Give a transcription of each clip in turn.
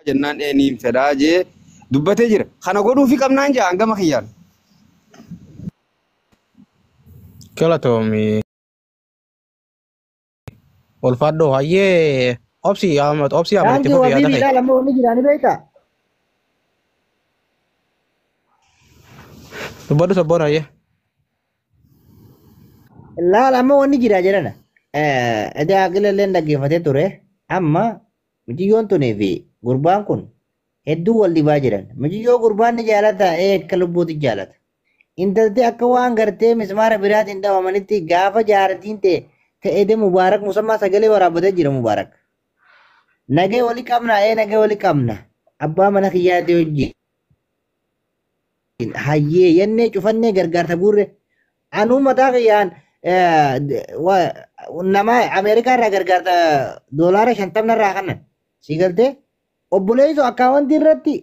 Jennaan eeniin fedhaa jee dubbatee jira. Kana godhuufi qabnaan jaa hangama kiyyaan. Galatoomi. Ulfaadhoo hayyee obsi Ahmad obsi Ahmad itti Daangii fufi wabii yaada kee. ilaala amma wanni jiraani beektaa? Dubbadhu sabboon hayyee. Laala amma wanni jira jedhana. Edaa aqilallee dhaggeeffatee ture. Amma mucayyoon tunii fi gurbaan kun hedduu wal dhibaa jiran. Mucayyoo gurbaan ni jaalata akka lubbuutti jaalata. Intalti akka waan gartee mismaara biraatiin dhawamanitti gaafa jaartiin ta'e ta'ee Mubaarak musammaa sagalee waraabbatee jira Mubaarak. Nagee walii qabna nagee walii qabna. Abbaa mana kiyyaatee wajjin. Hayyee yennee cufannee gargaarsa guurre. Anuu mataa kiyyaan nama Ameerikaa irraa gargaarsa $50 irraa kannan. Si galtee obboleessu akkaawwantii irratti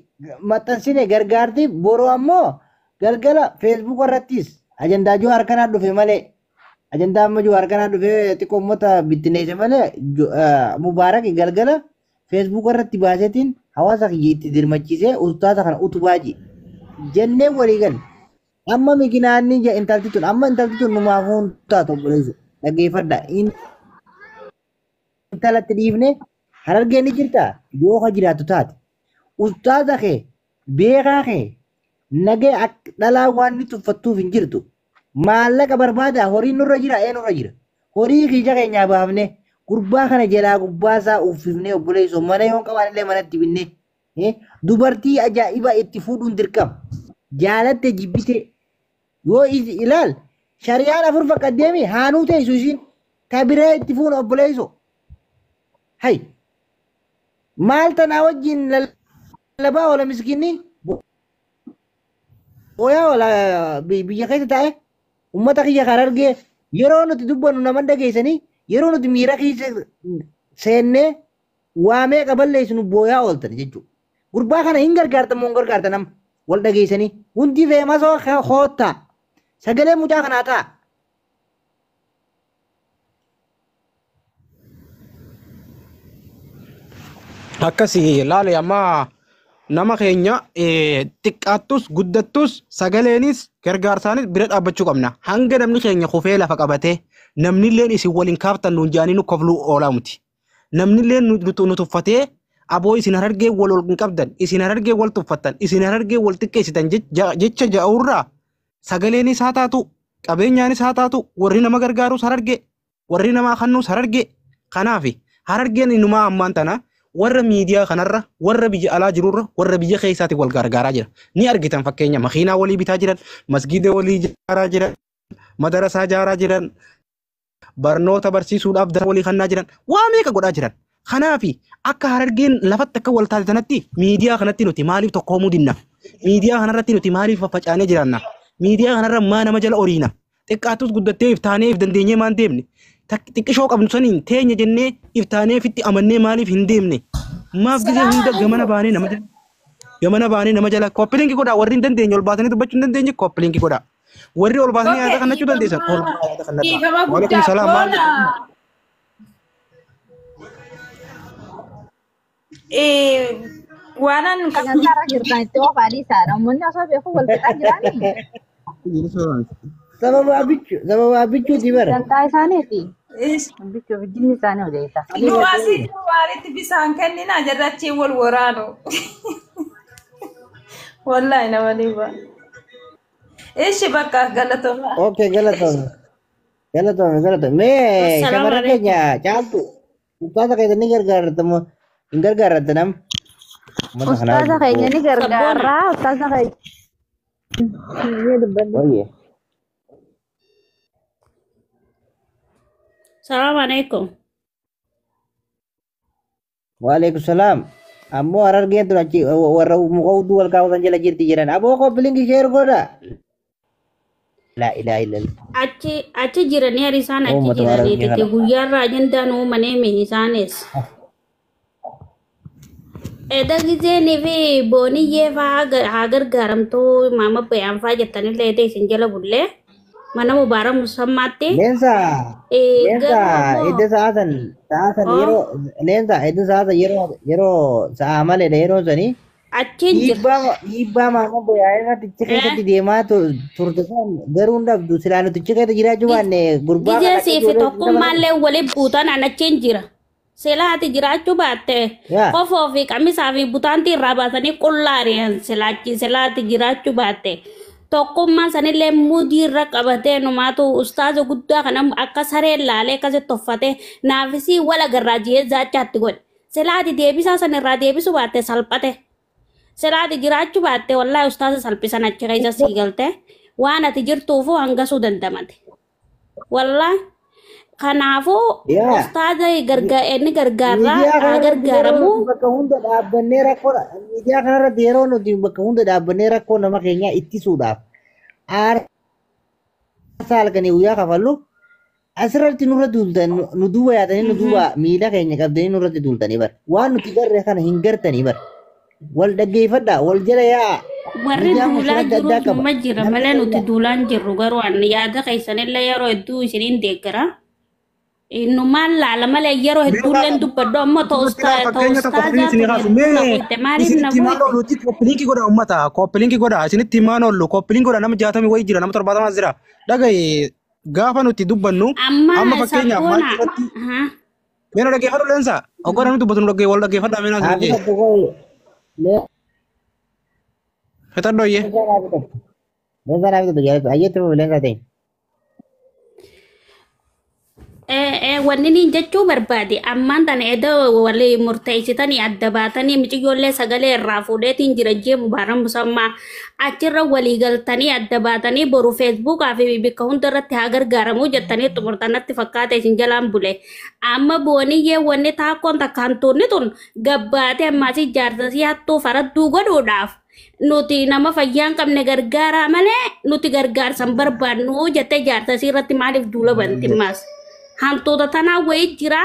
maxxansine gargaarti boroo ammoo galgala feesbuuk irrattis ajandaa Jawaar kanaa dhufe malee ajandaa amma Jawaar kanaa dhufe xiqqoo uummata bittineesse malee Mubaarak galgala feesbuuk irratti baaseetiin hawaasa kiyya itti dirmachiisee ustaaza kana utubaa ji jennee walii galle. Amma mikinaanni intalti tun amma intalti tun numaafuu hin taatu obboleessu dhaggeeffadha. Intalatti dhiifne harargee ni jirta yoo ka jiraattu taate. Ustaaza kee beekaa kee nagee dhalaa waan ni tuffattuuf hin jirtu. Maallaqa barbaada horii nurra jira nurra jira. Horii kiisha keenyaa baafne gurbaa kana jalaa gubbaasaa uffifnee obboleessu mana yoo qabaan illee manatti binne. Dubartii ajaa'ibaa itti fuudhuun dirqama. Jaalatte jibbite yoo ilaal shariyaan afur faqqaddeemi haanuu teessu isiin ta biraa itti fuun obboleessu. Hay maal tanaa wajjin lallabaa oola miskiinni booyaa oola biyya keessa taa'e uummata kiyya kan argee yeroo nuti dubbannu nama dhageessanii yeroo nuti miira keessa seennee waamee qaballeessinu booyaa ooltan jechuudha. Gurbaa kana hin gargaartan moo hin gargaartan amma wal dhageessanii hundi feemasoo hoottaa sagalee mucaa kanaa ta'a. Akkasii laale amma nama keenya xiqqaattus guddattus sagaleenis gargaarsaanis bira dhaabbachuu qabna. Hanga namni keenya kufee lafa qabatee namnilleen isin waliin kaaftan nuun jaanii nu kofluu oolaa miti. Namnilleen nu tuffatee aboo isin harargee wal ol hin qabdan isin harargee wal tuffattan isin harargee wal xiqqeessitan jecha ja'urraa sagaleenis haa taatu qabeenyaanis haa taatu warri nama gargaarus harargee warri namaa kennuus harargee. Kanaaf harargeen inumaa ammaan tana warra miidiyaa kanarra warra biyya alaa jirurra warra biyya keessaati wal gargaaraa jira. Ni argitan fakkeenya makiinaa walii bitaa jiran, masgiida walii ijaaraa jiran, madarasaa ijaaraa jiran, barnoota barsiisuudhaaf dara walii kennaa jiran, waa meeqa godhaa jiran. Kanaaf akka harargeen lafatti akka wal taate sanatti miidiyaa kanatti nuti maaliif tokkoomuu dinna? Miidiyaa kanarratti nuti maaliif faffacaanee jiraanna? Miidiyaa kanarra maa nama jala oriina? Xiqqaattus guddattee iftaanee if dandeenyee maan deemne? Xiqqishoo qabnu saniin teenya jennee iftaanee ofitti amannee maaliif hin deemne? Maaf gisee hunda gamana baanee nama jala gamana baanee nama jala koppiliinki godhaa warri hin dandeenye ol baasanii dubbachuu hin dandeenye koppiliinki godhaa. Warri ol baasanii yaada kannachuu dandeessan ol baasanii yaada kannadhaa. Dhiifama Waalaikum guddaa salaam maal boona. Waanan Sagantaarra jirtan itti ofaadhi isaadha. Uummanni osoo beeku wal fixaa jiraanii. Sababa abbichuuti bara. Sagantaa isaaniiti. Bichuu fi jinni isaanii odeessa. Nu asii waaritti bisaan kennina jarri achiin wal waraanu. Wallaahi nama dhiba. Ishi bakka galatoomaa. Okay galatoome. Galatoome galatoome. Mee Assalaamu shamarran alaikum. keenya caaltu ustaaza keessa ni gargaarta moo hin gargaarratta nam? Uummata kanaa Ustaaza keenya ni Sabboona. gargaarra. Ustaaza keenya ni dubbanne. Wayye. Salaamu alaikum. Waalaikum salaam. Ammoo harargeen tun achi warra muka hudduu wal kaawwatan jala jirti jedhan. Aboo koppiliinki sheer godha. Laa ilaaha illallah. Achi achi jiranii hari isaan achi Uummata harargee jiraniititi kana. guyyaarraa ajandaan uummanee mi'i isaanis. Eda gizeenii fi booniyyee faa haa gargaaramtuu maama bayaan faa jettanillee eda isin jala bullee. Mana Mubaarak Musammaatti. Leensa leensa Garuu ammoo edda sa'aatan sa'aatan oo yeroo leensa edda sa'aatan yeroo yeroo sa'a maleedha yeroo sanii achiin jira. dhiibbaa dhiibbaa maama boyaa irratti achi keessatti deemaa turte san garuu hin dhabdu silaa nuti achi keessa jiraachuu baanne gurbaa kana Gizee akka siif ijoollee hin dabalan. tokkummaallee waliin buutan an achiin jira. Silaati jiraachuu baatte Yaa kofoo fi qamisaa fi butaantii irraa baasanii qullaa ari'an silaachi silaati jiraachuu baatte. Tokkummaa sanillee mudii irra qabatee numaatu ustaaza guddaa kana akka sareen laalee akkasitti toffatee naafisii wal agarraa jiyee zaachaatti godhe. Silaati deebisaa san irraa deebisuu baatte salphate. Silaati jiraachuu baatte wallaahi ustaaza salphisan achi keessa sii galte waan ati jirtuufu hangasuu dandamate. Wallaahi kanaafuu yaa ustaaza inni gargaarraa miidiyaa haa kanarratti yeroo gargaaramuu. nuti bakka hunda dhaabbannee rakkoo miidiyaa kanarratti yeroo nuti bakka hunda dhaabbannee rakkoo nama keenyaa ittisuudhaaf aarsaa halkanii guyyaa kafallu asirratti nurra duultan nu duuba yaatanii nu duuba miila keenya qabdanii nurratti duultanii bara waan nuti garre kana hin gartanii bara wal dhaggeeffadhaa wal jala yaa'a Warri miidiyaan kun duulaa shira adda jiru addaa qaba dhuma jira namni malee nuti keenya duulaan jirru garuu ani yaada keessanillee yeroo hedduu isiniin deeggara. Innumaan laala malee yeroo hedduullee dubbadhu ammoo ta'u Fakkeenya tokko firii isinii ustaazaatu kaasu hedduu na mee buute maaliif na isinitti himaan buute? oolu koppiliinkii godha uummata koppiliinkii godha isinitti himaan oolu koppiliinkii godha nama 60 wayii jira nama 70 jira dhagaye gaafa nuti dubbannu Amma amma fakkeenyaaf maal sabboona. irratti mee nu dhaggeeffadhu leensa oggaa namni dubbatu nu dhaggeeffadhu wal dhaggeeffadhaa mee naa haa isin jee fixattu qoy fixadhu iyyee. leensaa naa fixattu leensaa naa fixattu jaalatu ayyeetti fufi leensaa ta'e. Wanni niin jechuu barbaade ammaan tana edda walii murteessitanii adda baatanii miciyyoollee sagalee irraa fuudheetiin jira jee Mubaarak Musammaa achirra walii galtanii adda baatanii boru feesbuukaa fi bakka hunda irratti haa gargaaramuu jettanii xumurtanatti fakkaate isin jalaan bule. Amma booniyyee wanni taakkoon takka hantuunni tun gabbaatee ammaasii jaarsasii hattuu faradduu godhuudhaaf nuti nama fayyaa hin qabne gargaaraa malee nuti gargaarsa hin barbaannu jettee jaarsasii irratti maaliif duula banti ammaas? Hantuuta tanaa wayii jira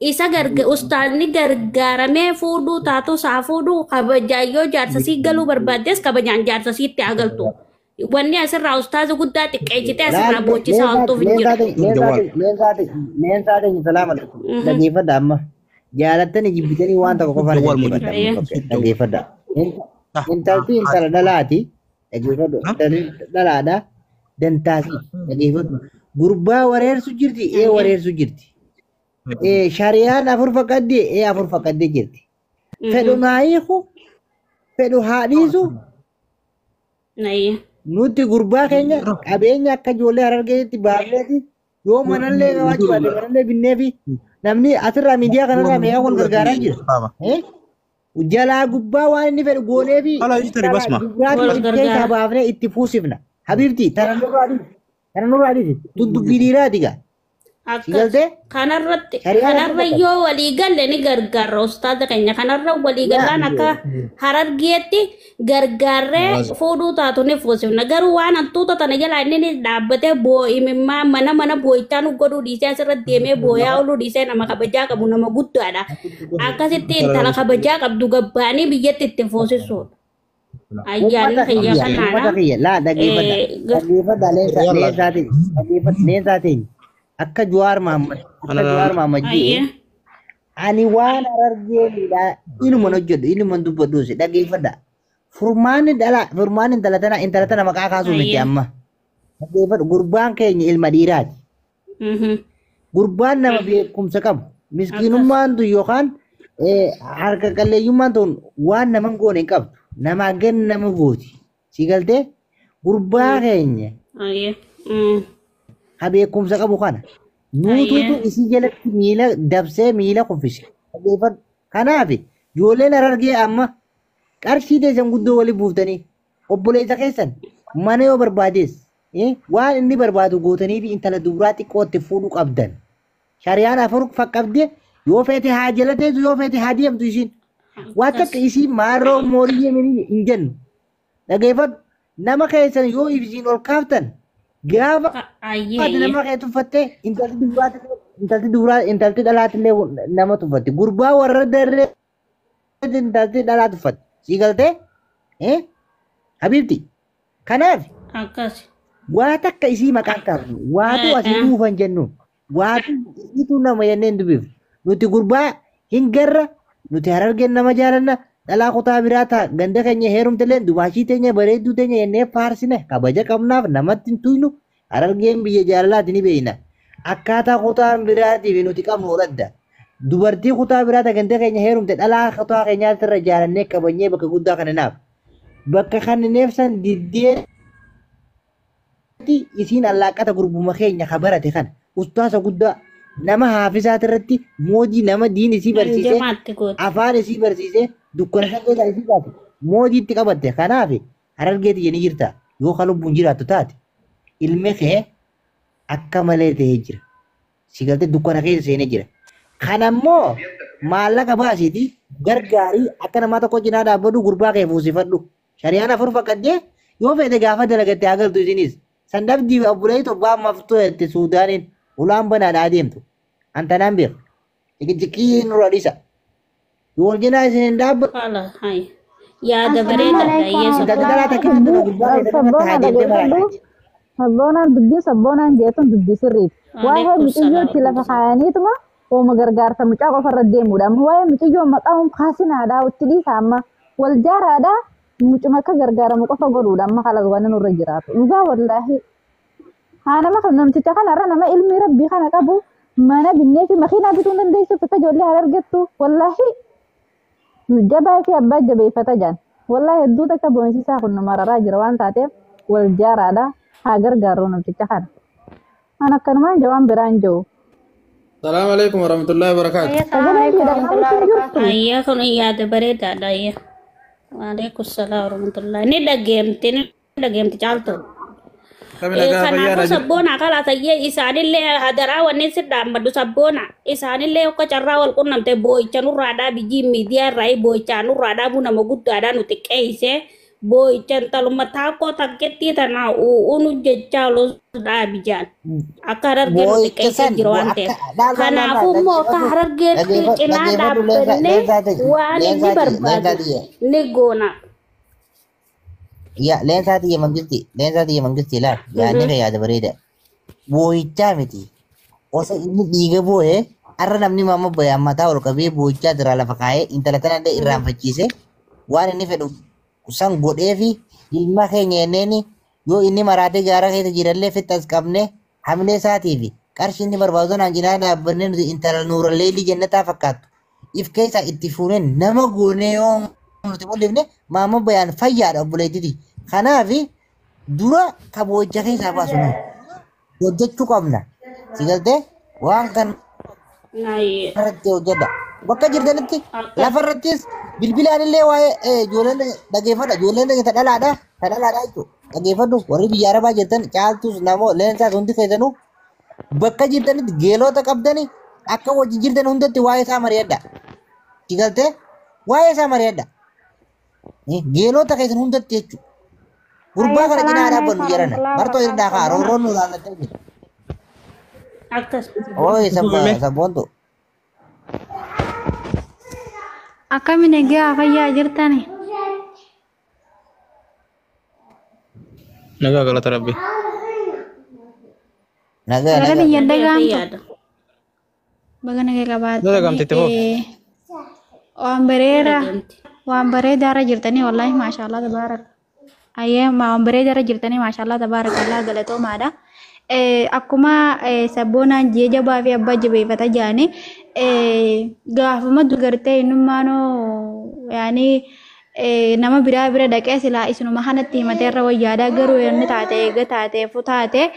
isa ustaazni gargaaramee fuudhuu taatu isaa fuudhuu kabajaan yoo jaarsasii galuu barbaaddes kabajaan jaarsasiitti haa galtu. Wanni asirraa ustaaza guddaa xiqqeessitee asirraa boochisaa ooltuuf hin jiru. Leensaa ta'e salaam alaikum dhaggeeffadha amma jaalattanii jibbitanii waan tokko qofaan Jawwaal dhaggeeffadha Ayya. dhaggeeffadha intalti intala dhalaati dhaggeeffadhu intalli dhalaadha dantaasi dhaggeeffadhu gurbaa wareersu jirti ee wareersu jirti ee shariyaan afur faqqaddee ee afur faqqaddee jirti fedhu naa hiiku fedhu haa dhiisu Ayya. nuti gurbaa keenya qabeenya akka ijoollee harargeetti baafneeti yoo manallee qabaachuu baate manallee binneefi namni asirraa miidiyaa kanarraa meeqa wal gargaaraa jira. Eh? Jalaa gubbaa waan inni fedhu gooneefi Ala ijtari basma. dubraati Wal itti keessaa gargaara. baafnee itti fuusifna. Habiibti tana nurraa dhiisi. Tana nurraa dhiisi. Tun dubbii dhiiraati gaa. Si Akkas galtee? kanarratti Shari'aan kanarra akka yoo walii galle ni gargaarra ustaaza keenya kanarra walii gallaan akka harargeetti gargaarree fuudhuu taatu ni fuusifna garuu waan hantuuta tana jalaa inni ni dhaabbatee boo'imimmaa mana mana boo'ichaa nu godhuu dhiisee asirra deemee boo'aa ooluu dhiisee nama kabajaa qabu nama guddaadha akkasitti intala kabajaa qabdu gabbaanii biyyatti ittiin fuusisuudha. Ayyaanni Uummata kiyya kiyya uummata kanaadha. kiyya laa dhaggeeffadha dhaggeeffadha leensaa leensaa ta'e dhaggeeffadha leensaa ta'e akka Jawaar Mahammad akka Jawaar Mahammad jedhe Ayya. ani waan harargee miidhaa inuman hojjedhu inuman dubbadhuus dhaggeeffadha. Furmaanni dhala furmaanni intala tana intala tana maqaa kaasuu miti Ayya. amma. Dhaggeeffadhu gurbaan keenya ilma dhiiraati. Gurbaan nama beekumsa qabu. Miskiinummaan tun yookaan harka qalleeyyummaan tun waan nama hin goone hin qabdu. Nama gan nama gooti. Si galtee gurbaa keenya Ayya. ha beekumsa qabu kana nuutuutu isii jalatti miila dabsee miila kuffise. Dhaggeeffadhu. Kanaaf ijoolleen harargee amma qarshii teessan guddoo waliin buuftanii obboleessa keessan mana yoo barbaades waan inni barbaadu gootanii fi intala dubaraa xiqqootti fuudhuu qabdan. Shariyaan afur faqqabde yoo feete haa jala teessu yoo feete haa deemtu isiin. Waan takka isiin maarroo moorii yemenii hin jennu. Dhaggeeffadhu nama keessan yoo isiin ol kaaftan gaafa Ayya. ati nama kee tuffatte intalti dubaraa intalti dubaraa intalti dhalaatillee nama tuffatti. Gurbaa warra darree intalti dhalaa tuffatti. Sii galtee? Habiibti. Kanaaf Akkas. Waa takka isii maqaan kaafnu. Waatu asii dhuufan jennu. Waatu isiitu nama jennee hin dubbifnu. Nuti gurbaa hin garra, nuti Harargeen nama jaalanna, dhalaa kutaa biraa ta'a ganda keenya heerumtillee dubaashii teenya bareedduu teenya jennee faarsine kabaja qabnaaf namatti hin tuynu. Harargeen biyya jaalalaati ni beekna. Akkaataa kutaan biraatiif nuti qabnu ol adda. Dubartii kutaa biraa ta'a ganda keenya heerumte dhalaa kutaa keenyaatti irra jaalannee kabajnee bakka guddaa kananaaf. Bakka kanneef san diddee isiin allaaqata gurbuma keenya ka barate kana ustaasa guddaa nama haafisaati irratti moodii nama diin isii barsiisee Jamaatti goote. Afaan isii barsiisee dukkana san keessaa isii baate moodiitti qabatte. Kanaaf Harargeeti jedhanii jirta yoo ka lubbuun jiraattu taate ilmi kee akka malee ta'ee jira, si galtee dukkana keessa seenee jira. Kanammoo maallaqa baasiiti gargaarii, akka namaa tokko cinaa dhaabbadhu, gurbaa kee fuusifadhu. Shari'aan afur fakkadhee yoo fedhe gaafa dalagatte haa galtu. Isinis san dhabdii obboleetti torbaa maftuu jette. Suudaaniin ulaan banaadhaa adeemtu antanaan beeku ciqiciqii nurra dhisa yoo wal cinaa isin hin dhaabbatu. Haala hai. Yaada bareedaadha yeesu. Intalli dhalaa takka itti gurbaa kee sanatti haa deemtee maraadha. Sabboonaan dubbiin sabboonaan jeetuun dubbii sirriiti. Waa'ee Waalaikum salaam. mucayyootti lafa kaayaniituma hooma gargaarsa mucaa qofa irra deemuudha. Amma waa'ee mucayyoo maqaa kaasinaadhaa itti dhiisa, amma wal jaaraadhaa mucuma akka gargaaramu qofa godhuudha amma kalas waan nurra jiraatu. Dhugaa wallaahi. Haa nama kan namticha kanarra nama ilmi rabbii kana qabu mana binnee fi makiinaa bituu hin dandeessuuf akka ijoollee haa argattu wallaahi jabaa fi abbaa jabeeffata jaan. Wallaahi hedduu takka boonsisaa kun nu mararaa jira waan taateef wal jaaraadha haa gargaaru namticha kana. An akkanumaan jawaan biraan jiru. Salaam alaikum warahmatullahi wabarakatuh. Sagaleen jedhamu hin jirtu. Ayyaa kun yaada bareedaadha ayyaa. Waalaikum salaam warahmatullahi. Ni dhageemti, ni dhageemti caaltu. Kami nagaa Kanaafuu fayyaadha jiru. Sabboona kalaas ayyee isaanillee hadaraa wanni si dhaammadu sabboona isaanillee akka carraa wal qunnamte boo'icha nurraa dhaabi, jii miidiyaa irraa boo'icha nurraa dhaabuu nama guddaadhaa nu xiqqeessee boo'icha intaluma taakkoo takkettii tana uunu jechaa olus dhaabi jaan akka Harargee nu Boo'icha xiqqeessee san jira waan akka ta'eef. laal laal laal Kanaafuu immoo akka dhaggeeffadhu Harargeetti dhaggeeffadhu cinaa dhaggeeffadhu leensaa dhaabbannee leensaa ta'e waan inni leensaa ta'e barbaadu leensaa ta'e ni goona. Ya leensaa ta'e mangisti leensaa ta'e mangisti laal yaadni kee yaada bareeda. Boo'ichaa miti, osoo inni dhiiga boo'ee har'a namni mamma bayaan mataa ol qabee boo'ichaa jira lafa kaayee intala tanallee irraanfachiise waan inni fedhu san godhee fi ilma keenya jenneeni yoo inni maraatee gaara keessa jirallee fixas qabne hamilee isaatii fi qarshii inni barbaadu sanaan cinaa dhaabbannee nuti intala nuuralleelii jannataa fakkaattu if keessaa itti fuunee nama goonee yoo nuti mul'ifne maama bayaan fayyaadha obboleettiti. Kanaaf dura ka boo'icha keessaa baasu nu hojjechuu qabna. Si galtee waan kan Ayyee. irratti hojjedha. Bakka jirtanitti Akka lafa irrattis bilbilaan illee waa'ee ijoolleen dhageeffadha. Ijoolleen ta dhalaadha. Ta dhalaadha jechuudha. Dhageeffadhu warri biyya arabaa jirtan caaltus namoo leensaas hundi keessanuu bakka jirtanitti geelota qabdani akka wajji jirtan hundatti waa'ee isaa mari'adha. Si galtee waa'ee isaa mari'adha. Geelota keessan hundatti jechuudha. Gurbaa kana cinaa dhaabbannu jedhana. Martoo irraa kaa roorroon nu laallattee jira. Akkas. Ooyi sabboontu. Akkamiin egaa fayyaa jirtani? Nagaa galata rabbi. Nagaa Sagalee nagaa. biyya Nagaa dhagahamtu. fayyaadha. Baga nagaa Na dhagamte qabaatanii itti foof. waan bareedaa Dhageemti. waan bareedaa irra jirtanii wallaahi maashaallah tabaarak. Ayyee waan bareedaa irra jirtanii maashaallah tabaarakallah galatoomaadha. Akkuma sabboonaan jee jabaa fi abbaa jabeeffata jaani gaafuma dugartee innummaanoo yaani nama biraa bira dhaqee silaa isinuma kanatti himatee irra wayyaadhaa, garuu inni taate eega taateefu taate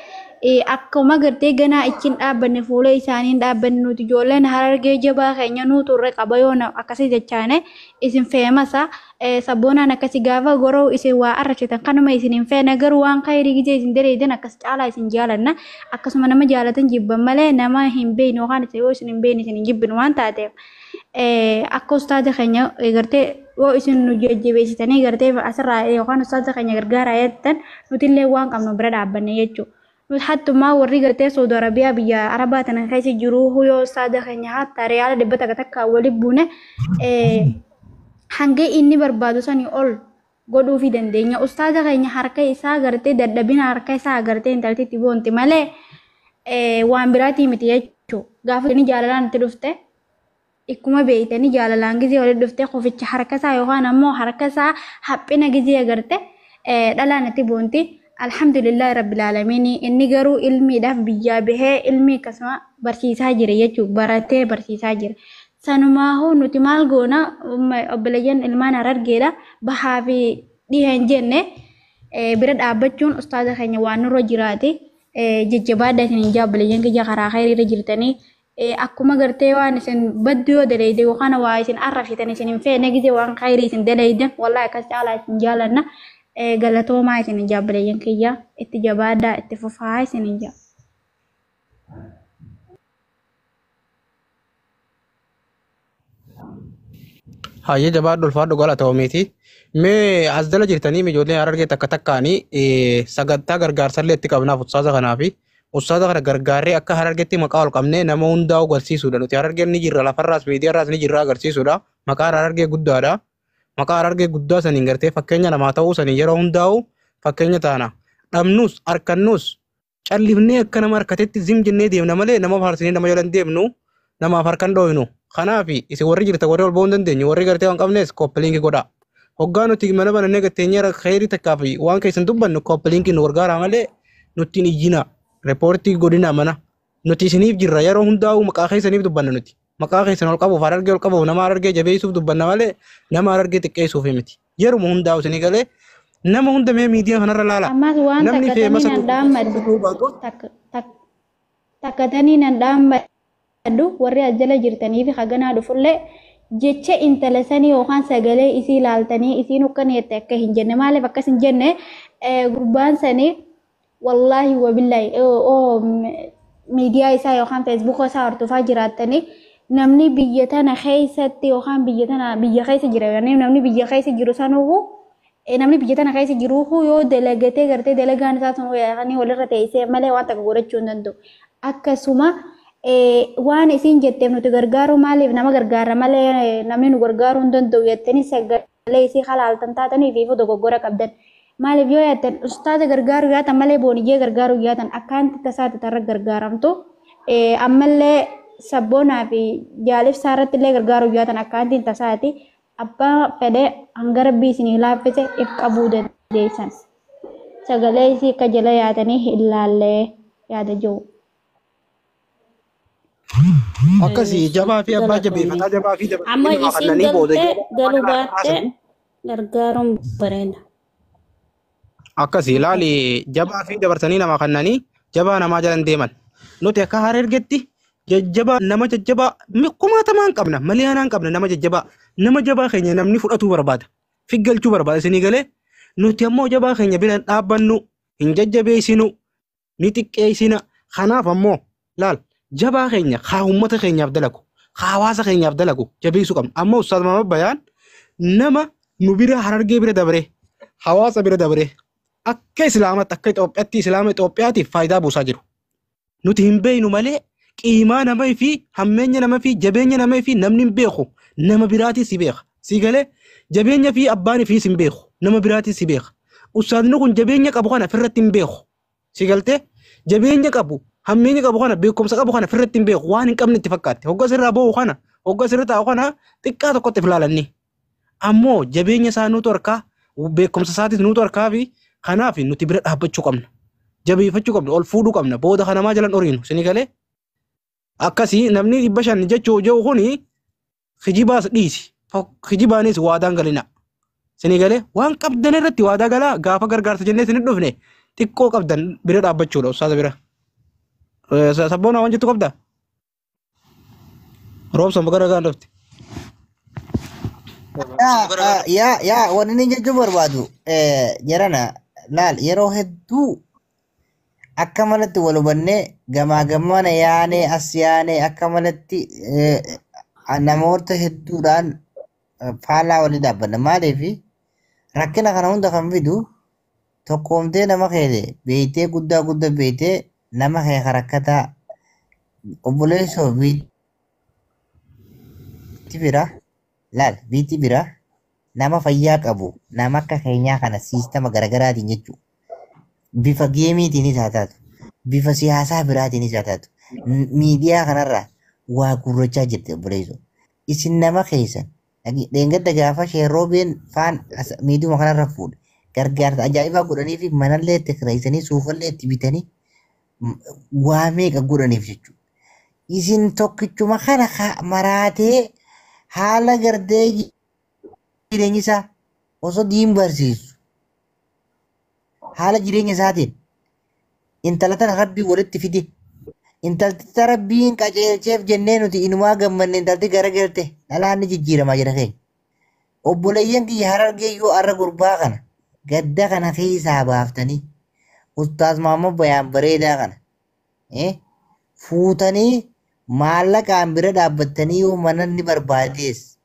akkuma gartee ganaa ichiin dhaabbanne fuula isaanii hin dhaabbanne. Nuti ijoolleen Harargee jabaa keenya nuutu irra qaba yoo akkasii jechaane isin feemasa sabboonaan akkasii gaafa goroo isin waa arrabsitan kanuma isin hin feene, garuu waan khayrii gijee isin daleeydan akkas caalaa isin jaalanna. Akkasuma nama jaalatan jibban malee nama hin beekne yookaan isa yoo isin hin beekne isin hin jibbinu waan taateef akka ustaaza keenya gartee yoo isin nu jajjabeessitanii gartee asirraa yookaan ustaaza keenya gargaaraa jettan nutillee waan qabnu bira dhaabbanne jechuudha. Nuti hattumaa warri gartee Saudi Arabiyaa biyya Arabaa tana keessa jiru yoo ustaaza keenya hatta riyaala 100 takka walitti buune hanga inni barbaadu sanii ol Godhuufii dandeenya. Ustaaza keenya harka isaa agartee dadhabina harka isaa agartee intalti itti boonti malee waan biraatii miti jechuudha. Gaafa inni jaalalaan itti dhufte ikkuma beeytanii jaalalaan gizee walitti dhufte qoficha harka isaa yookaan ammoo harka isaa haphina gizee agarte dhalaan itti boonti. Alhamdulillahi rabbil aalamiin inni garuu ilmiidhaaf biyyaa bahee ilmi akkasuma barsiisaa jira jechuudha. Baratee barsiisaa jira. Sanumaahuu nuti maal goona obboleeyyan ilmaan Harargeedha bahaa fi dhiha hin jenne bira dhaabbachuun ustaaza keenya waan nurra jiraate jajjabaadha isin hin obboleeyyan kiyya karaa khayriirra jirtanii akkuma gartee waan isin baddu yoo dalayde yookaan waa isin arrabsitan isin hin feene gizee waan khayrii isin dalaydan wallahi akkas caalaa isin jaalanna galatoomaa isin hin obboleeyyan kiyya itti jabaadhaa itti fufaa isin hin jaa. Hayyee jabaadhu ulfaadhu galatoomiiti. Mee as jala jirtanii ijoolleen Harargee takka takkaanii sagantaa gargaarsallee itti qabnaaf ustaaza kanaafi ustaaza kana gargaarree akka Harargeetti maqaa ol qabnee nama hundaa agarsiisuudha. Nuti Harargeen ni jirra lafarraas miidiyaarraas ni jirra agarsiisuudha. Maqaan Harargee guddaadha. Maqaa Harargee guddaa saniin gartee fakkeenya namaa ta'uu saniin yeroo hundaa'u fakkeenya taana. Dhabnus harkannus callifnee akka nama harkatetti zim jennee deemna malee nama faarsinee nama jala hin deemnu namaaf harkan dhooynu. Kanaaf isin warri jirtan warri ol ba'uu hin dandeenye warri gartee waan qabnes koppiliinki godha. Hoggaa nuti mana banannee gatteenyee kheyrii takkaa fi waan keessan dubbannu koppiliinki nu gargaara malee nutti hin iyyina. Reepoortii godina mana. Nuti isiniif jirra yeroo hundaa'u maqaa keessaniif dubbanna nuti. Maqaa keessan ol qabuuf Harargee ol qabuuf nama Harargee jabeessuuf dubbanna malee nama Harargee xiqqeessuuf miti. Yeruma hundaa'u isinii galee nama hunda mee miidiyaa kanarra laala. Ammas waan Namni takka feemasa tanii nan dhaammadhu. Takka tanii nan dhaammadhu warri as jala jirtanii fi haganaa dhufullee jecha intala sanii yookaan sagalee isii ilaaltanii isiin ukkan jette akka hin jenne maaliif akkas hin jenne gurbaan sanii wallaahi wabillaahi miidiyaa isaa yookaan feesbuuka isaa hordofaa jiraattanii namni biyya tana keessatti yookaan biyya tana biyya keessa jira namni biyya keessa jiru sanuhu namni biyya tana keessa jiruuhu yoo dalagatee gartee dalagaan isaa sun yaa'anii walirra teessee malee waan takka godhachuu hin danda'u. Akkasuma waan isin jetteef nuti gargaaru maaliif nama gargaara malee namni nu gargaaruu hin danda'u jettanii sagalee isii halaaltan taatanii fi dogoggora qabdan. Maaliif yoo jettan ustaaza gargaaruu yaatan malee booniyyee gargaaruu yaatan akkaanti tasaati tarra gargaaramtu. Ammallee sabboonaa fi jaalibsaa irratti illee gargaaruu yaatan akkaantiin tasaati. Abbaa fedhe hanga rabbii isinii laaffise if qabuu dandeessan. Sagalee isii akka jala yaatanii hin laallee yaada jiru. Akkasii jabaa fi abbaa jabeeffataa jabaa fi Amma dabalatee namaa isin kannanii booda galtee galuu jabaa baattee gargaaruun bareeda. Akkasii ilaali jabaa fi dabarsanii namaa kannanii jabaa namaa jalan deeman. Nuti akka Harargeetti jajjabaa nama jajjabaa kumaatamaan qabna miliyoonaan qabna nama jajjabaa nama jabaa keenya namni fudhatuu barbaada figgalchuu barbaada isinii galee nuti ammoo jabaa keenya bira hin dhaabbannu hin jajjabeessinu ni xiqqeessina kanaaf ammoo laal jabaa keenya haa uummata keenyaaf dalagu haa hawaasa keenyaaf dalagu jabeessuu qabna ammoo ustaaz Maamad Bayaan nama nu bira Harargee bira dabre hawaasa bira dabre akka islaamatti akka Itoophiyaatti islaama Itoophiyaatiif faayidaa buusaa jiru. Nuti hin beeknu malee qiimaa namaa fi hammeenya namaa fi jabeenya namaa fi namni hin beeku nama biraatis si beeka. Si galee jabeenya fi abbaan fi hin beeku nama biraatis si beeka. Ustaazni kun jabeenya qabu kana ofirratti hin beeku. Si galtee jabeenya qabu hammeenya qabu kana beekumsa qabu kana ofirratti hin beeku waan hin qabne itti fakkaatti. Hoggas irraa ba'u kana hoggas irra taa'u kana xiqqaa tokkotti ilaalanni. Ammoo jabeenya isaa nutu harkaa beekumsa isaatis nutu harkaa fi kanaaf nuti bira dhaabbachuu qabna. Jabeeffachuu qabna ol fuudhuu qabna booda kanamaa jalan horiinu sini galee akkasii namni 500 jechuu jiru kuni kijibaas dhiisi kijibaanis waadaan galina sini galee waan qabdan irratti waadaa galaa gaafa gargaarsa jennee isin dhufne xiqqoo qabdan bira dhaabbachuudha ustaaza bira. Sabboona waan jettu qabda? Roobsan bakka ragaan dhufte. Yaa yaa wanni inni jechuu barbaadu jarana laal yeroo hedduu akka malatti wal hubannee gamaa gamana yaanee as yaanee akka malatti namoota hedduudhaan faallaa walii dhaabbanna. Maaliif rakkina kana hunda kan fidu tokkoomtee nama kee beeytee guddaa guddaa beeytee nama kee rakkataa obboleessoo biitti bira laal biitti bira Nama fayyaa qabu nama akka keenyaa kana siistama garaagaraatiin jechuudha. Bifa geemiitiinis haa taatu, bifa siyaasaa biraatiinis haa taatu, miidiyaa kanarraa waa gurrachaa jirti obboleessoo. Isin nama keessan dheengadda gaafa sheerroobeen faan miidiyuma kanarra fuudhe gargaarsa ajaa'ibaa godhanii fi manallee itti kireessanii suufallee itti bitanii waa meeqa godhaniif jechuudha. Isin tokkichuma kana maraatee haala gartee jireenya isaa osoo diin barsiisu haala jireenya isaatiin intala tana rabbii walitti fide intalti tana rabbiin qajeelcheef jennee nuti inumaa gammanne intalti garagalte dhalaan ni jijjiiramaa jira keenya. Obboleeyyan kiyya Harargee yoo arra gurbaa kana gadda kana keessaa baaftanii Ustaaz Maammoo Bayaan bareedaa kana fuutanii maallaqaan bira dhaabbattanii yoo mana inni barbaadees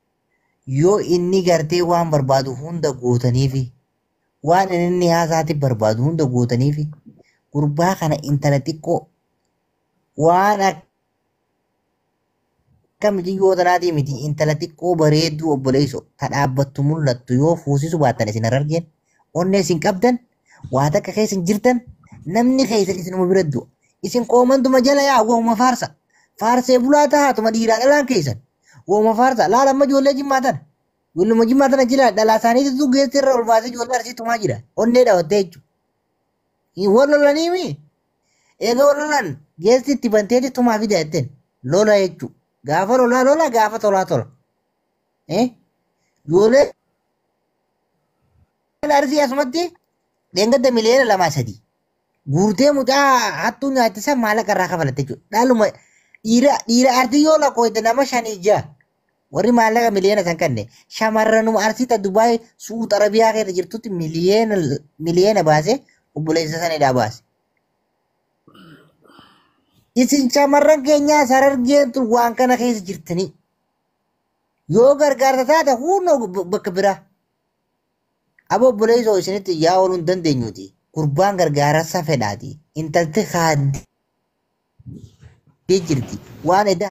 yoo inni gartee waan barbaadu hunda gootaniifi waan inni haasaatti barbaadu hunda gootaniifi gurbaa kana intala xiqqoo waan akka mijiyyoo tanaatii miti intala xiqqoo bareedduu obboleessoo ta dhaabbattu mul'attu yoo fuusisu baattan isin Harargeen onnee isin qabdan waa takka keessa hin jirtan namni keessa isinuma bira du'a. Isin koomantuma jala yaa wooma faarsa. Faarsee bulaa tahaatuma dhiiraa dhalaan keessan. Wooma faarsa laala amma ijoollee jimmaa tana. Ijoolluma jimmaa tana jila dhalaa isaaniitu geessi irra ol baasee ijoollee arsii tumaa jira. Onnee dhawattee jechuudha. Wal lolaniimi. Eega wal lolan geessi itti banteeti tumaa fida jetteen lola jechuudha. Gaafa lolaa lola gaafa tolaa tola. Ijoollee arsii asumatti dheengadda 2-3 miliyoona. Guurtee mucaa hattuu nyaachisa maallaqa irraa kafalatte jechuudha. Dhaaluma dhiira arsii yoo lakkoofte nama 5-6 warri maallaqa miliyoona san kanne shamarranuma arsii ta Dubaay Suud Arabiyaa keessa jirtutti miliyoona baasee obboleessa sanidhaa baase. Isin shamarran keenyaa Harargeen tun waan kana keessa jirtanii yoo gargaarsa taate hunnoo bakka biraa. Abo obboleessoo isinitti yaa ooluu hin dandeenyuti. Gurbaan gargaarsa fedhaati. Intalti haaddee jirti. Waan edda